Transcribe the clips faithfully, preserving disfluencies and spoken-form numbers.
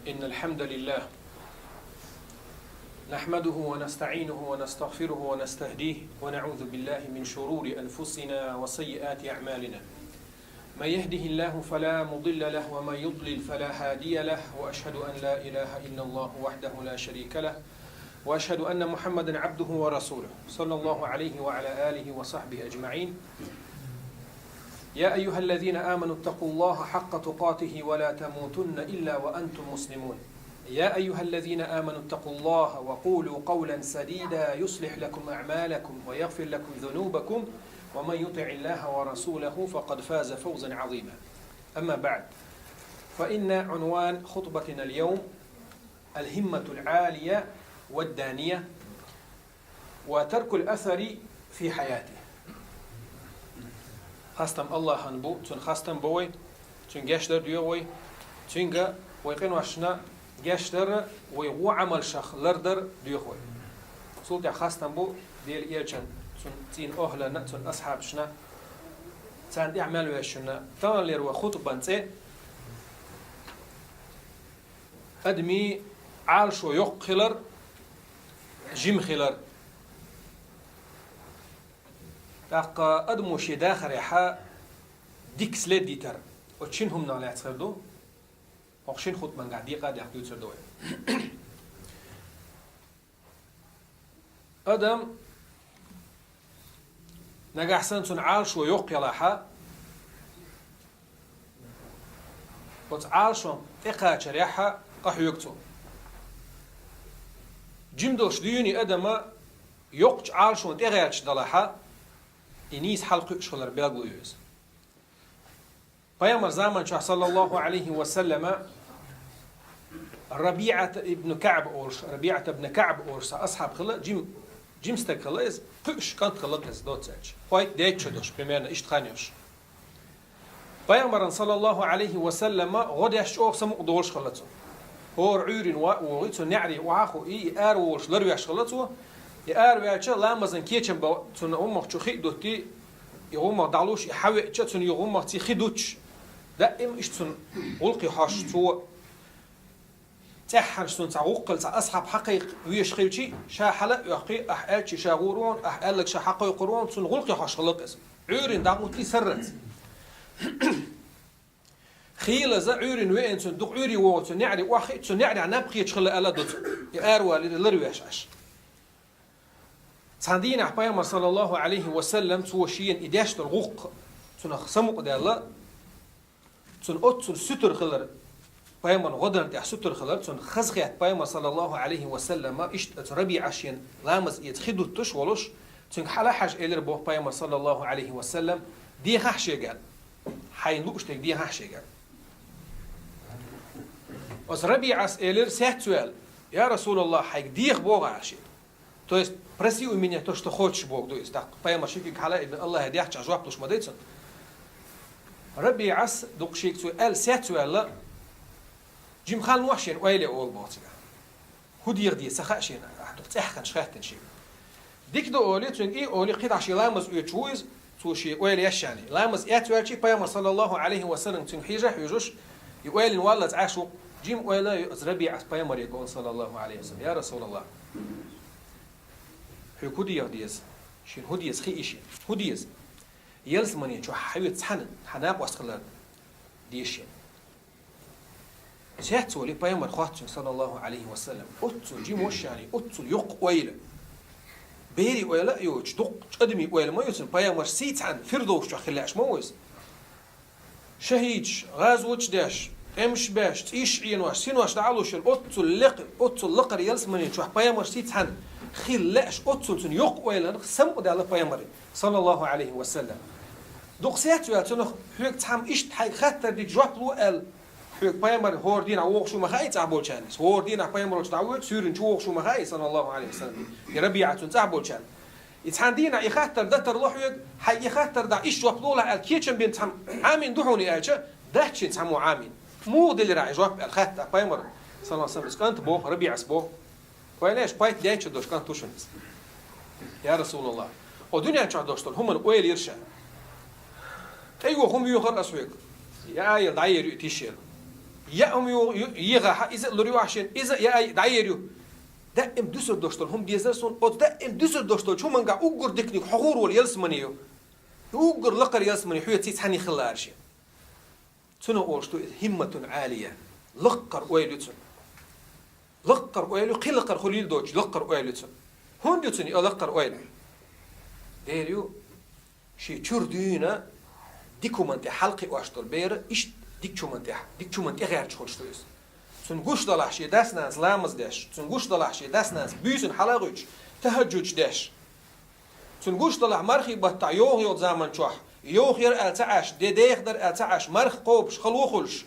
إن الحمد لله نحمده ونستعينه ونستغفره ونستهديه، ونعوذ بالله من شرور أنفسنا وسيئات أعمالنا. من يهده الله فلا مضل له، ومن يضلل فلا هادي له، وأشهد أن لا إله إلا الله وحده لا شريك له، وأشهد أن محمدا عبده ورسوله، صلى الله عليه وعلى آله وصحبه أجمعين. يا أيها الذين آمنوا اتقوا الله حق تقاته ولا تموتن إلا وأنتم مسلمون. يا أيها الذين آمنوا اتقوا الله وقولوا قولا سديدا يصلح لكم أعمالكم ويغفر لكم ذنوبكم ومن يطع الله ورسوله فقد فاز فوزا عظيما. أما بعد، فإن عنوان خطبتنا اليوم الهمة العالية والدانية وترك الأثر في حياته. Хастам Аллахьан бу, цун хастам бу вай, цун гешт дар доьху вай, цуьнга вай къиношна гешт дар, вай гӀо Ӏамалшах лардар доьху вай. Цул тӀехь хастам бу Делан Элчан, цун цӀийнан охӀлана, цун асхьабашна, царна тӀехь мел ваьшна. Таханлера вай хутбан цӀе: адамий Ӏалашо йоккха хилар, жима хилар. ТӀаккха адамо шен дахарехьа дика след дитар. Оцу шина хӀуманах лаьцна хир ду. ХӀокху шина хутбангахь декъа а дехка дуьйцур ду вай. Адам нагахь санна цуьнан Ӏалашо йоккха ялахьа, оцу Ӏалашонна тӀекхачарехьа къахьоьгу цо. Жима долуш дуьйна и адама йоккхачу Ӏалашонна тӀегӀерташ далахьа, и нийса хьалакхуьуш хилар белгало ю иза. Пайхамар заманчохь, саллаллаху Ӏалайхи ва саллама, РабиӀат ибн КаӀб олуш, РабиӀат ибн КаӀб олуш цхьа асхьаб хилла, жим-, жима стаг хилла иза, кхуьуш кӀант хилла иза, доцца аьлча. Хойт дейтта шо долуш, примерно, иштта хан йолуш. Пайхамаран, саллаллаху Ӏалайхи ва саллама, гӀо деш чӀогӀа самукъа долуш хилла цо. ХӀора Ӏуьйрина ван а вогӀий, цу неӀаре охьа а хуий, и ара волуш ларвеш хилла цо. И ара ваьлча, ламазан кечам бан цунна гӀуммах чу хи а дуттий, и гӀуммах дӀалуш, и хьавеача, цунна и гӀуммах ци хи дуттуш, даим иштта цунна гӀуллакхе хьожуш цо. ЦӀеххьана цунна цхьа гӀуллакхе цхьа асхьаб хьакхайкха везаш хилчий, ша хьала а оьккхий, ахь аьлча ша гӀур ву, ахь аьлларг ша хьакхойкхур ву, цунна гӀуллакхе хьожуш хилла иза. Ӏуьйрина дӀагӀуттий сарралц. Хийлаза Ӏуьйрина веана цунна, дукха Ӏуьйре вогӀу цу неӀаре охьахиъча, цу неӀарехь наб кхеташ хилла аьлла ду цо, и аравалийра ларвеш Ӏаш. Цхьана дийнахь Пайхамар, саллаллаху Ӏалайхи ва саллам, цо шена и деш долу гӀуллакх цунах самукъадаьлла, цунна оццул сутара хилар, Пайхамарна гӀо дарна тӀехь сутара хилар, цунна хазахетта Пайхамар, саллаллаху Ӏалайхи ва саллама, иштта оцу РабиӀас шена ламаз эца хи дуттуш волуш, цуьнга хьала а хьаьжна элира боху Пайхамар, саллаллаху Ӏалайхи ва саллам, дехахь шега аьлла. Хьайна лууш дерг дехахь шега аьлла. Оцу РабиӀас элира, сецваьлла: «Я Расулаллах, хьайга деха боху ахь шега». То есть, «Проси у меня то, что хочешь», боху ду иза. ТӀаккха Пайхамар ши куьг хьала а йина, Аллахье дехчахь жоп луш ма дай цунна. РабиӀас дукха шега цо аьлла, сецваьлла, жима ханнахь шена ойла е олу боху цигахь. ХӀун деха деза ца хаьа шена, ахь дукха цӀеххьана хаьттина шега. Дика ду олий, цуьнга и олий, кхидӀа шен ламаз оьцуш ву иза, цо шен ойла еш шена. Ламаз эцваьлчий, Пайхамар, саллаллаху Ӏалайхи ва саллам, цуьнга хьежа а хьоьжуш, и ойлина валлалц Ӏаш ву, жима ойла а ю, оцу РабиӀас Пайхамаре олу, саллаллаху Ӏалайхи ва саллам: «Я Расулаллах, хьоьга хӀун деха деза? Шена хӀун деза хии шена? ХӀун деза? Ялсамане чохь хьан виц цхьаьна, хьан накъост хилар деза шена». Сецвалий, Пайхамар хоттуш, саллаллаху Ӏалайхи ва саллам, оццул жима ву шена, оццул йоккха ойла. Берийн ойла а йоцуш, дуккха адамийн ойла ма ю цуьнан, Пайхамаршций цхьаьна Фирдовс чохь хила лаьаш ма ву иза. ШахӀидаш, гӀазоташ деш, тӀемаш беш, цӀийш Ӏенош, синош дӀа а луш йолу, оццул лекха, оццул лакхара ялсамане чохь Пайхамаршций цхьаьна хила лаьаш, оццул цуьнан йоккха ойланах самукъадаьлла Пайхамаре, саллаллаху Ӏалайхи ва саллам. Дукха сецваьлла цунах, хьоьга цхьамма иштта хьайга хаттар дича жоп ло аьлла, хьоьга Пайхамар хӀора дийнахь вогӀуш ву ма хаьий цӀахь болчарна иза. ХӀора дийнахь Пайхамар волчу дӀавоьду, суьйранна чу вогӀуш ву ма хаьий, саллаллаху Ӏалайхи ва саллам, и РабиӀа цуьнан цӀахь болчарна. И цхьана дийнахь и хаттар дан тарло хьоьга, хьайга и хаттар дахь иштта жоп лолахь аьлла кечам бина цхьамма Ӏамийна ду хьуна аьлча, дац шена цхьаммо Ӏамийна. Муха делира ахь и жоп аьлла хатта Пайхамар, саллаллаху Ӏалайхи ва саллам, иза кӀанта боху, РабиӀас боху. Вай леш, пайда дайча долуш кӀант ву шуна иза. Я Расулаллах, о дуьнен чохь долуш долу хӀуманна ойла йира ша. ТӀейогӀу хӀума йоьхура аса хьоьга. Я аьлла, дӀаер ю и тишъелла. Яа хӀума ю-, ю-, егӀа хьа, иза а лур ю ахь шена, иза а яа, дӀаер ю. Даим дуьсур долуш долу хӀума дезара суна, оцу даим дуьсур долуш долчу хӀуманга уггар диканиг хьо гӀур волу ялсамани ю. Уггар лакхара ялсамани хьоьца цхьаьна хилла ара шен. Цунах олуш ду иза хӀимматун Ӏалия. Лакхара ойла ю цуьнан. Лакхара ойла ю, кхин лакхара хуьлийла доцуш, лакхара ойла ю цуьнан. ХӀунда ю цуьнан и лакхара ойла? Дера ю, шен чуьра дуьйна дика хӀуманна тӀехь хьалакхиош долу бер, иштта дикачу хӀуманна тӀехь, дикачу хӀуманна тӀегӀерташ хуьлуш ду иза. Цунна гуш далахь шен дас-нанас ламаз деш, цунна гуш далахь шен дас-нанас буьйсанна хьала а гӀуьттуш, тахӀажжуд деш. Цунна гуш далахь мархий баттахь йовха йолу заман чохь, йовха яра аьлла ца Ӏаш, де деха дара аьлла ца Ӏаш, марха кхобуш, хало хуьлуш.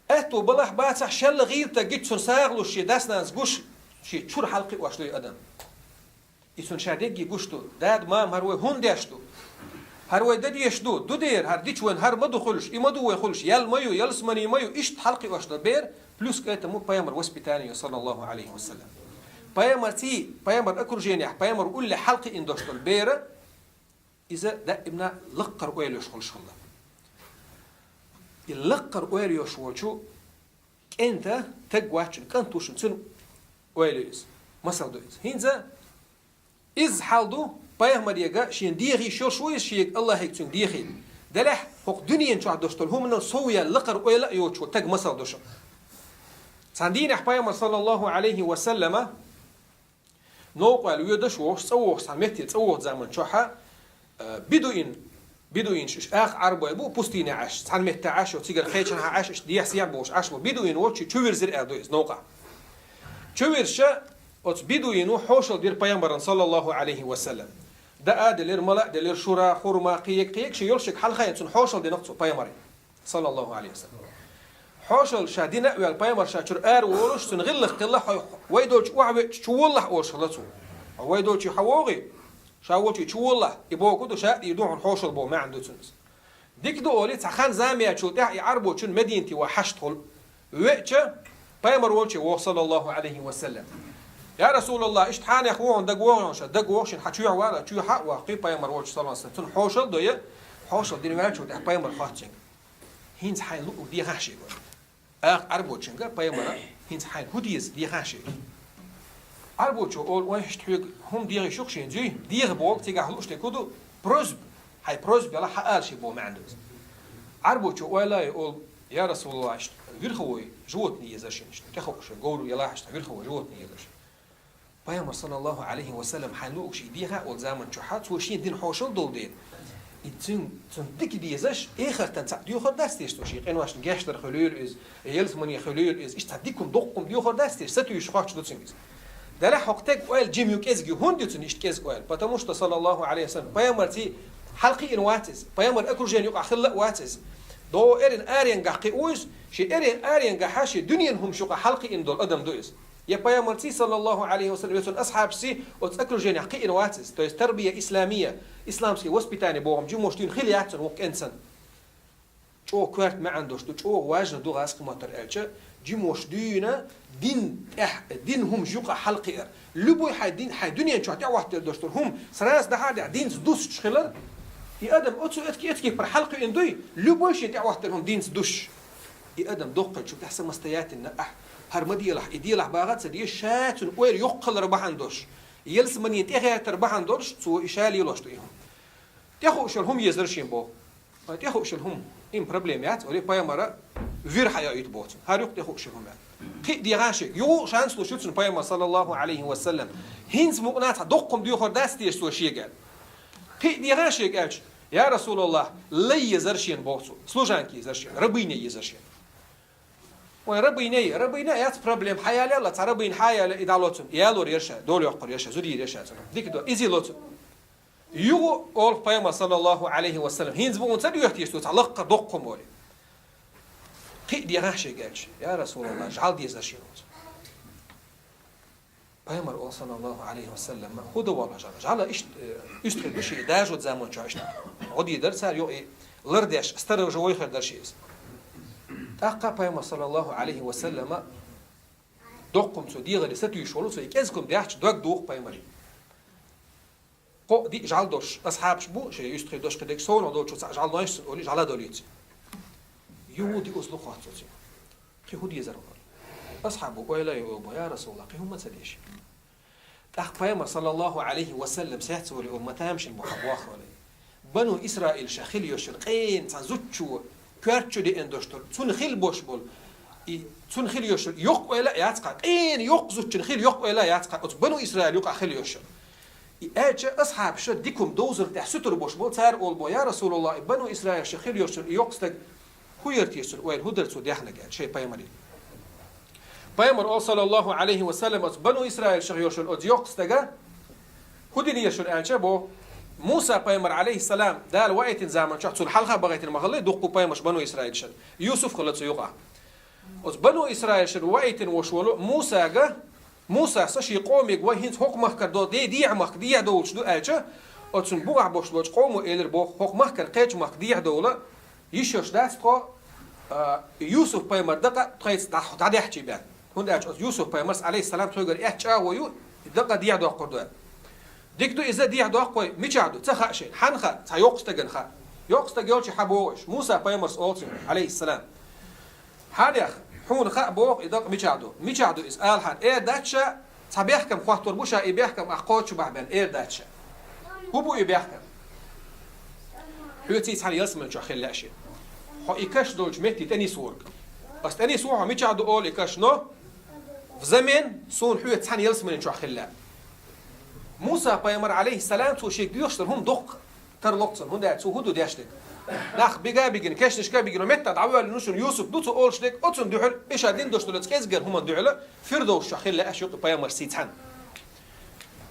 Аьтто балахь бацахь, шелла гӀийла стаг гича цунна сагӀа луш шен дас-нанас гуш, шен чуьра хьалакхиош ду и адам. И цунна ша дерриге гуш ду. Дада, мама, хӀара вай хӀунда деш ду? ХӀара вай дан дезаш ду? Ду дера, хӀара дича вайн хӀара ма ду хуьлуш, и ма ду вай хуьлуш, ял ма ю, ялсамани ма ю, иштта хьалакхиош долу бер, плюс к этому пайхамар воспитание, саллаллаху алейхи ва саллям. Пайхамарций, пайхамар окружениехь, пайхамар уллехь хьалакхиъна долуш долу бер, иза даимна лакхара ойла йолуш хуьлуш хилла. И лакхара ойла йолуш волчу кӀентан, стаг вац шуна, кӀант ву шуна, цуьнан ойла ю иза. Масал ду иза. ХӀинца иза хьал ду, пайхамарега шена дехийша йолуш ву иза, шега Аллахьига цуьнга дехийла. Делахь хӀокху дуьнен чохь долуш долу хӀуманал сов яьлла лакхара ойла а йоцуш волу стаг масал ду шуна. Цхьана дийнахь пайхамар, саллаллаху алейхи ва саллама, новкъа ваьлла воьдуш вогӀуш, цӀа вогӀуш, цхьана метте цӀа вогӀу заман чохьа, э, бедуин, бедуинаш, уьш акха Ӏарбой бу, пустыне Ӏаш, цхьана метте Ӏаш, цигара кхечанхьа Ӏаш, уьш дехьа-сехьа бохуш Ӏаш бу. Бедуин волчу чу вирзира аьлла ду иза новкъа. Чу вирзича, оцу бедуино хьошалла дира пайхамарна, саллаллаху алейхи ва саллям. Даа а делира, мала а делира, шура, хурма, кхиег, кхиег, шен йолуш ерг хьалхайна цунна хьошалла динарг цо пайхамаре, саллаллаху алейхи ва саллям. Хьошалла ша дина а ваьлла, пайхамар ша чуьра ара волуш, цуьнан гӀиллакх хилла, хьо вай долчу охьавеача чу воллахь олуш хилла цо. Хьо вай долчу хьан вогӀий? Ша волчу чу воллахь, и боху ду, ша а дийр ду хьуна хьошалла боху маьӀна ду цуьнан. Дика ду олий, цхьа хан-зама яьллачул тӀаьхьа и Ӏарбочун Мединате ван хьашт хуьлу. Веача, пайхамар волчу вогӀу, саллаллаху алейхи ва саллям. Я Расулаллах, иштта хьанех вогӀун даг вогӀун ша, даг вогӀу шен хьан чоьхьа вала, чоьхьа а ваккхий, пайхамар волчу, саллаллаху алейхи ва саллям, цунна хьошалла дойа, хьошалла дина ваьллачул тӀаьхьа пайхамар хоттинг. ХӀинца хьайн луъу дехахь шега. Акха Ӏарбочуьнга пайхамара хӀинца хьайн хӀу деза дехахь шега. Ӏарбочо олу, вайн хӀиштта хьоьга хӀума дегӀий шух шен зуьй, дегӀа боху, цигахь луъуш дерг хӀу ду, просьба, хьайн просьба яла хьаала шен боху маьӀна ду иза. Ӏарбочо ойла а йой олу, я Расулаллах, иштта верховой животное езар шен, иштта тӀехуъуш, говр ялахь, иштта верховой животное езар шен. Пайхамар, саллаллаху алейхи ва саллям, хьайн луъуш и дехьа а волу заман чохьа, цо шен дина хьошалла долу дела. И цуьнан, цуьнан дика дезаш, эхартан цхьаъ доьхур дац теша цо шен къиношна гечдар хуьлийла иза, ялсамане хуьлийла иза, иштта цхьа дика хӀума, доккха хӀума доьхур дац теша, сатуьйсуш хоттуш ду цуьнга иза. Делахь хӀокху тега ойла жима ю, кӀезиг ю, хӀунда ю цуьнан иштта кӀезиг ойла? Потому что, саллаллаху алейхи ва саллям, пайхамарций хьалакхиъна вац иза, пайхамар окружение юкъахь хилла а вац иза. ДогӀу эрна аренгахь кхиъна ву иза, шен эрен аренгахьа шен дуьненан хӀумаш юкъахь хьалакхиъна долу адам ду иза. Я пайхамарций, саллаллаху алейхи ва саллям, я цуьнан асхьабашций оцу окружениехь кхиъна вац иза. То есть тарбия исламия, исламский воспитание боху жимош дуьйна хила яц цуьнан воккха кӀентан. ЧӀогӀа коьрта маьӀна долуш ду, чӀогӀа важна ду гӀазкхи маттара аьлча, жимош дуьйна дин тӀехь, дин хӀумаш юкъахь хьалакхиар. Любой хьайн дин, хьайн дуьнен чохь тӀехӀоттаделла долуш долу хӀума сразу дахьа а дехьа динца дуссуш хилар, и адам оцу эцки-, эцкипара хьалакхиъна дуй, любой шен тӀехӀоттаделла хӀума динца дуссуш. И адам доккхачу тӀехь самостоятельно ахь, хӀара ма делахь, и делахь баха а ца дезаш, ша цуьнан ойла йоккха хилар бахьана долуш, ялсаманин тӀехӀоттар бахьана долуш, цо и ша лелош ду и хӀума. ТӀехуъуш йолу хӀума езар шен боху. Ткъа тӀехуъуш йолу хӀума, им проблема яц, олий пайхамара вир хьайоуьйту боху цунна. ХӀара юкъа тӀехуъуш йолу хӀума яц. Кхин а дехьа шега. Юха шанс луш ю цунна пайхамар, саллаллаху алейхи ва саллям. ХӀинца мукъана цхьа доккха хӀума доьхур дац теша цо шега аьлла. Кхин а дехьа шега аьлча, я Расулаллах, лай езар шена боху цо. Служанка езар шена, рабыня езар шена. Вайн рабыня, рабыня яц проблема, хьаяла, цхьа рабыня хьаяла, и дӀало цунна. Ялор яр ша, дола йоккхур яр ша, зудийр яр ша цунна. Дика до, иза ло цунна. Юха олу пайхамар, саллаллаху алейхи ва саллям, хӀинца бу хӀунца а доьху теша цо цхьа лакха доккха хӀума олий. Кхин а дехьа шега аьлча, я Расулаллах, жӀаьла дезар шена оцу. Пайхамар олу, саллаллаху алейхи ва саллям, хӀун дан волла жӀаьла? ЖӀаьла иштта, э, уьстагӀий ду шен, дажод заман чохь иштта. ГӀо дийр дара цара, юкъа и лардеш, сторожевой хир дара шен иза. ТӀаккха пайхамар, саллаллаху алейхи ва саллям, доккха хӀума цо дегӀаре сатуьйсуш волу, цо и кӀезиг хӀума даьхча, дог духу пайхамаре. Кхо-диъ жӀаьла долуш асхьабаш бу, шен уьстагӀий долуш кхидерг, совнах долчо цхьаъ жӀаьла дойчу цунна олий, жӀаьла долуьйту. Юхуди оцу хоттур цо. Кхин хӀун дезар вара? Асхьабо ойла а йо, бо, я Расулаллах, кхин хӀумма ца деш. ТӀаккха пайхамар, саллаллаху Ӏалайхи ва саллам, сецвали ома тамашийна бу хьан бохвали. Бану Исраил ша хила йош йолу къена цхьа зудчо, коьртачу деана дош долу, цунна хила бош болу, и цунна хила йош йолу йоккха ойла а яц хьан, къена йоккха зудчун хила йоккха ойла а яц хьан, оцу Бану Исраил юкъахь хила йош йолу. И аьлча, асхьабаша дика хӀума довзар тӀехь сутара бош болу, цара олу бо, я Расулаллах, и Бану Исраил ша хила йош йолу и йоккха стаг хӀун яра те цуьнан ойла, хӀун дара цо дехнарг аьлла, шайн пайхамаре. Пайхамар олу, саллаллаху Ӏалайхи ва саллам, оцу Бану Исраил ша йош йолу оцу йоккха стага, хӀун дина яра шуна аьлча бо, Муса пайхамар, Ӏалайхиссалам, Дала ваийтина заман чохь цунна хьалха бахийтина ма хилла дуккха пайхамарш Бану Исраил шан. Юсуф хилла цу юкъахь. Оцу Бану Исраил шан ваийтина вош волу Мусага, Муса, сан шен къомега вай хӀинца хӀокху махкара до, де дехьа махка дехьа довлуш ду аьлча, оцунна бухахь бош болчу къомо элира боху, хӀокху махкара кхечу махка дехьа довла, йиш йолуш дац тхо, а, Юсуф пайхамар дакъа тхайца дӀа-, дӀадехьчий бен. ХӀунда аьлча оцу Юсуф пайхамарс, Ӏалайхиссалам, тхойгара аьтта чӀагӀо ю, и дакъа дехьа доккхур ду. Дика ду иза дехьа доккху вай, мичахь ду, ца хаьа шайна, хьанна хаьа, цхьа йоккха стагана хаьа. Йоккха стаг йолчу хьан боху аша, Муса пайхамарс олу цуьнга, Ӏалайхиссалам. Хьан яха, хьуна хаьа боху и дакъа мичахь ду, мичахь ду иза, ала хьан, эр дац ша, цхьа бехкам хоттур бу ша, и бехкам ахь кхочу бахь бен, эр дац ша. ХӀун бу и бехкам? Хьоьций цхьаьна ялсамани чохь хила лаьа шен. Хьо и каш долчу метте тӀенисворг. Ас тӀенисво хьо, мичахь ду олу и каш, но взамен суна хьоьца цхьаьна ялсамани чохь хила лаьа. Муса пайхамар, Ӏалайхиссалам, цо шега доьхуш дара хӀума доккха тарло-кх цунна, хӀунда аьлча цо хӀун ду деш дерг? Нах бига а бигина, кешнашка а бигина, меттахь дӀавоьллина шу Юсуп ду цо олуш дерг, оцунна дуьхьал, и ша дина долуш долу оцу кӀеззигера хӀуманна дуьхьал, Фирдовс чохь хила лаьа аш юкъа пайхамарсий цхьаьна.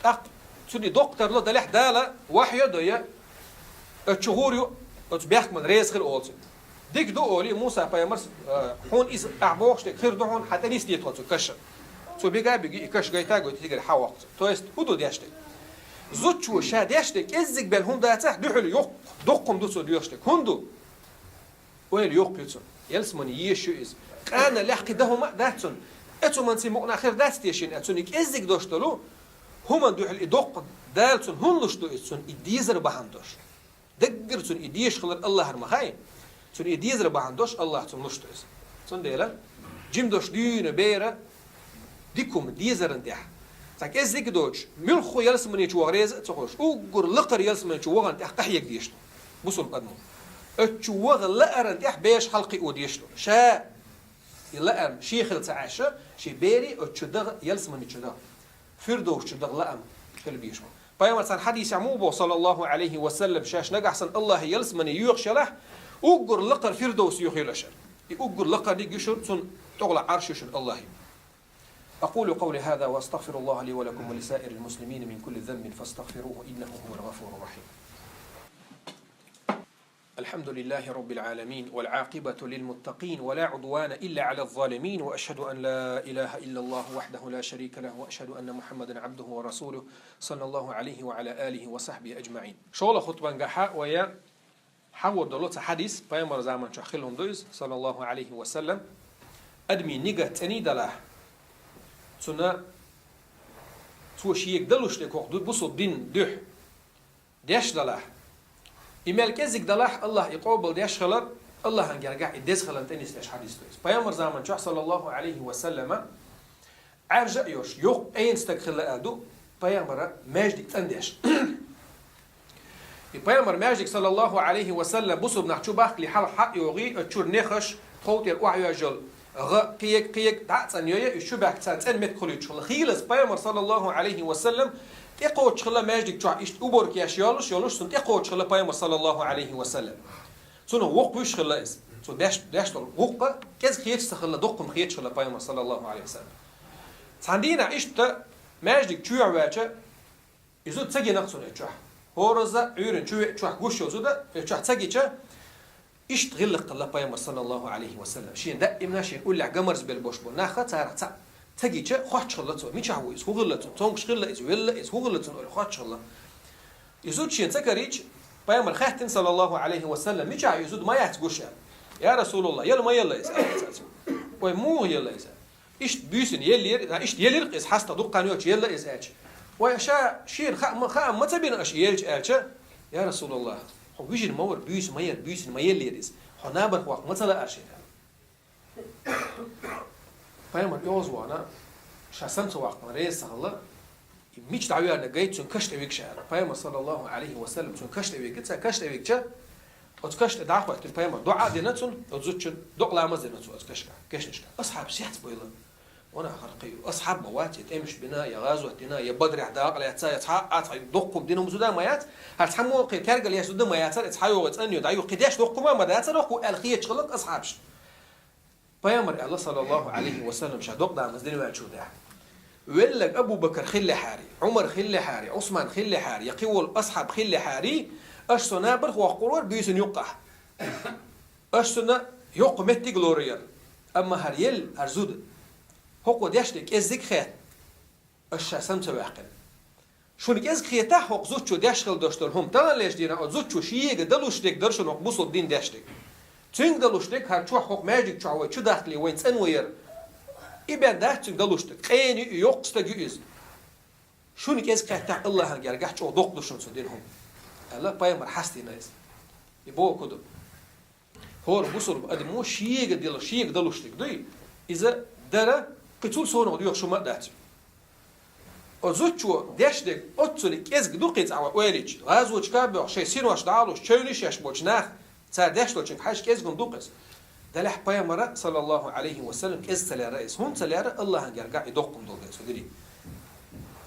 ТӀаккха цунна и доккха тарло далехь Дала вахьйо а дойя, оцу чу гӀур ю, оцу бехкаман реза хила олу цуьнга. Дика ду олий Муса пайхамарс, э, хьуна иза ахь бохуш дерг хир ду хьуна, хьан тӀе нисде тхо цу каша. Цо бига а биги, и каш гайта а гойта, цигара хьан воккху цо. То есть, хӀун ду деш дерг? Зудчо ша деш дерг кӀеззиг бен хӀума дацахь, дуьхьал йоккха, доккха хӀума ду цо доьхуш дерг. ХӀунда ду? Ойла йоккха ю цунна. Ялсамани езаш ю иза. Къаналехь кхин дан хӀума а дац цунна. Эцу манций мукъана хир дац те шена, цунна и кӀеззиг дош долу, хӀуманна дуьхьал и доккха Дала цунна хӀунда луш ду иза, цунна и дезар бахьана дош. Даггара цунна и дезаш хилар Аллахьара ма хаьий. Цунна и дезар бахьана дош Аллахь цунна луш ду иза. Цундела, жима дош дуьйна бер, дика хӀума дезаран тӀехь. Цхьа кӀеззиг а доцуш, муьлхха ялсамани чу ваха реза а ца хуьлуш, уггар лакхара ялсамани чу вахана тӀехь къахьега дезаш ду бусулба адамо. Оцу чу ваха лааран тӀехь бераш хьалакхио дезаш ду. Ша и лаарна шен хила ца Ӏаш, шен берий оцу чу даха, ялсамани чу даха, Фирдовс чу даха лаам хила безаш бу. Пайхамар цхьана хьадисехь муха боху, саллаллаху Ӏалайхи ва саллам, шаьш нагахь санна Аллахье ялсамани йоьхуш елахь, уггар лакхара Фирдовс ю хила шуна. И уггар лакхара диг ю шуна, цунна тӀехула Ӏарш ю шуна Аллахье. أقول قولي هذا وأستغفر الله لي ولكم ولسائر المسلمين من كل ذنب فاستغفروه إنه هو الغفور الرحيم. الحمد لله رب العالمين والعاقبة للمتقين ولا عدوان إلا على الظالمين وأشهد أن لا إله إلا الله وحده لا شريك له وأشهد أن محمدا عبده ورسوله صلى الله عليه وعلى آله وصحبه أجمعين. ШолгӀа хутбангахьа вай хьахор долу цхьа хьадис, пайхамар заман чохь хилла хӀума ду иза, саллаллаху Ӏалайхи ва саллам, адамийн нигат цӀений далахь, цунна цо шега далуш дерг хӀокху ду-, бусулба дин дуьхьа деш далахь, и мел кӀеззиг далахь, Аллахь и къобал деш хилар, Аллахьан гергахь и деза хиларна тӀе нисдеш хьадис ду иза. Пайхамар заман чохь, саллаллаху Ӏалайхи ва саллама, Ӏаьржа а йолуш, йоккха къена стаг хилла аьлла ду, пайхамара маьждиг цӀандеш. И пайхамар маьждиг, саллаллаху Ӏалайхи ва саллам, бусулба нах чу бахкале хьалха хьа а йогӀий, оцу чуьра нехаш, тхов тӀера охьайоьжна йолу гӀа, кхега, кхега дӀа а цӀанйойя, уьш чу баьхка царна цӀена меттиг хуьлуьйтуш хилла. Хийлаза пайхамар, саллаллаху Ӏалайхи ва саллам, тӀекхочуш хилла маьждиг чохь, иштта уборка еш йолуш, йолуш, цунна тӀекхочуш хилла пайхамар, саллаллаху Ӏалайхи ва саллам. Цунах воккха вуьш хилла иза. Цо деш, деш долу гӀуккъа кӀезиг хеташ ца хилла, доккха хеташ хилла пайхамар, саллаллаху Ӏалайхи ва саллам. Цхьана дийнахь иштта маьждиг чоьхьа ваьлча, и зуда ца гина-кх цунна оцу чохь. ХӀоразза Ӏуьйранна чу веа, чохь гуш йолу зуда оцу чохь ца гича, иштта гӀиллакх хилла пайхамар, саллаллаху Ӏалайхи ва саллам. Шена даимна шена уллехь гамарзабелла бош болу нах царах цхьаъ ца гича, хоттуш хилла цо, мичахь ву иза, хӀун хилла цунна, цомгуш хилла иза, велла иза, хӀун хилла цунна, олий хоттуш хилла. И зуда шена ца карийча, пайхамар хаьттина, саллаллаху Ӏалайхи ва саллам, мичахь ю и зуда, ма яц гуш аьлла. Я Расулаллах, яла ма елла иза, аьлла цо. Вай муха елла иза? Иштта буьйсина еллера, а, иштта елира-кх иза, хьаста дуккха хан йоцуш елла иза аьлча. Вай ша шена хаа ма, хаа ма ца бина аша елча аьлча, я Расулаллах, хьо вижина ма вара, буьйса ма яра, буьйсина ма еллера иза. Хьо набарх ваккха ма ца лаьа шена. Пайхамар оьгӀазвахана, ша сам ца ваккхана реза ца хилла, и мича дӀавоьннарг гайта цун каш тӀа вигаш аьлла. Пайхамар, саллаллаху Ӏалайхи ва саллам, цун каш тӀа вигга, цхьа каш тӀа вигча, оцу каш тӀа дӀахӀоьттина пайхамар, дуӀа а дина цунна, оцу зудчун докъа ламаз дина цо оцу кашка, кешнашка. Асхьабаш цецбойла. Ванах, хӀара кхин асхьаб ма вац, я тӀемаш бина, я гӀазот дина, я Бадрехь дакъа лаьцна, я цхьа а цхьа доккха хӀума дина хӀума зуда ма яц, хӀара цхьаммо кхин тергал еш зуда ма яцара, цхьа йогӀу цӀанйо дӀайоху, кхин деш доккха хӀума ма дацара, хӀокхо аьлла хеташ хилла асхьабаш. Пайхамар аьлла, саллаллаху Ӏалайхи ва саллам, ша докъа ламаз дина ваьллачул тӀехьа. Велларг Абу Бакр хиллехьарий, Ӏумар хиллехьарий, Ӏусман хиллехьарий, я кхин волу асхьаб хиллехьарий, аша со набарх воккхур вара буьйсанна юккъехь. Аша цунна йоккха меттиг лорур яра. Амма хӀара елла, хӀара зуда, хӀокхо деш дерг кӀеззиг хетта, аша ша сам ца ваьккхина. Шуна кӀезиг хетахь, хӀокху зудчо деш хила долуш долу хӀума, таханлерчу дийнахь оцу зудчо шега далуш дерг дара шуна хӀокху бусалба дин деш дерг. Цуьнга далуш дерг хӀара чохь хӀокху маьждиг чохь вай чу дахкале вайн цӀанво яра. И бен дац цуьнга далуш дерг. Къена ю и, йоккха стаг ю иза. Шуна кӀезиг хеттахь, Аллахьан гергахь чӀогӀа доккха ду шуна цо дина хӀума, аьлла, пайхамар хьастийна иза. И бохург ду. ХӀора бусалба адамо шега дила, шега далуш дерг дуй, иза дара, кхин цул совнаха доьхуш хӀума а дац. Оцу зудчо деш дерг оццул кӀезиг ду кхин цкъа вай ойла йича, гӀазоташка а боьлхуш, шайн синош дӀа а луш, чевнаш еш болчу наха, цара деш долчуьнга хьаьжча кӀезиг хӀума ду-кх иза. Делахь пайхамара, саллаллаху Ӏалайхи ва саллам, кӀезиг ца лаьара иза. ХӀунда ца лаьара? Аллахьан гергахь и доккха хӀума долу дела цо дина.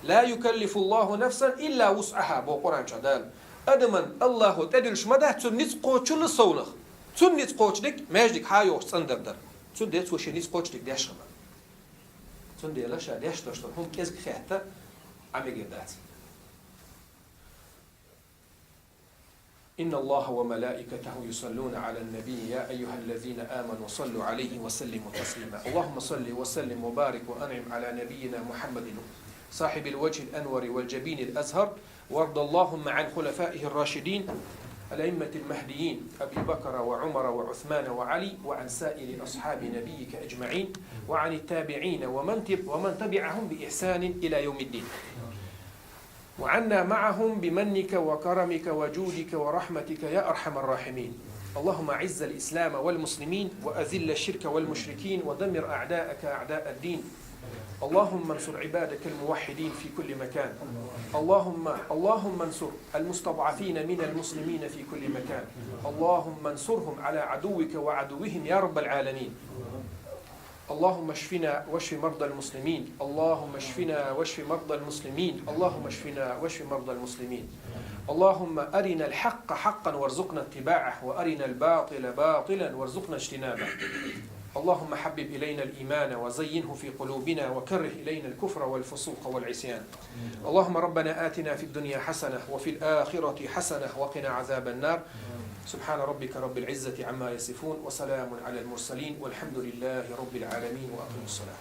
«Ла юкаллифуллаху нафсан илла вусъаха», боху Къуръан чохь Дала. Адаман Аллахо тӀедуьллуш ма дац цуьнан ницкъ кхочуш совнаха. Цуьнан ницкъ кхочуш дерг маьждиг хьа а йохуш цӀандара дара. Цундела цо шен ницкъ кхочуш дерг деш хилла. Цундела ша деш долуш долу хӀума кӀезиг хетта Ӏа мегар дац. إن الله وملائكته يصلون على النبي يا أيها الذين آمنوا صلوا عليه وسلموا تسليما. اللهم صل وسلم وبارك وأنعم على نبينا محمد صاحب الوجه الأنور والجبين الأزهر، وارض اللهم عن خلفائه الراشدين الأئمة المهديين أبي بكر وعمر وعثمان وعلي، وعن سائر أصحاب نبيك أجمعين، وعن التابعين ومن تب-، ومن تبعهم بإحسان إلى يوم الدين. وعنا معهم بمنك وكرمك وجودك ورحمتك يا أرحم الراحمين. اللهم أعز الإسلام والمسلمين وأذل الشرك والمشركين ودمر أعداءك أعداء الدين. اللهم انصر عبادك الموحدين في كل مكان. اللهم، اللهم انصر المستضعفين من المسلمين في كل مكان. اللهم انصرهم على عدوك وعدوهم يا رب العالمين. اللهم اشفنا واشف مرضى المسلمين. اللهم اشفنا واشف مرضى المسلمين. اللهم اشفنا واشف مرضى المسلمين. اللهم أرنا الحق حقا وارزقنا اتباعه، وأرنا الباطل باطلا وارزقنا اجتنابه. اللهم حبب إلينا الإيمان وزينه في قلوبنا وكره إلينا الكفر والفسوق والعصيان. اللهم ربنا آتنا في الدنيا حسنة وفي الآخرة حسنة وقنا عذاب النار. سبحان ربك رب العزة عما يصفون وسلام على المرسلين والحمد لله رب العالمين وأقم الصلاة.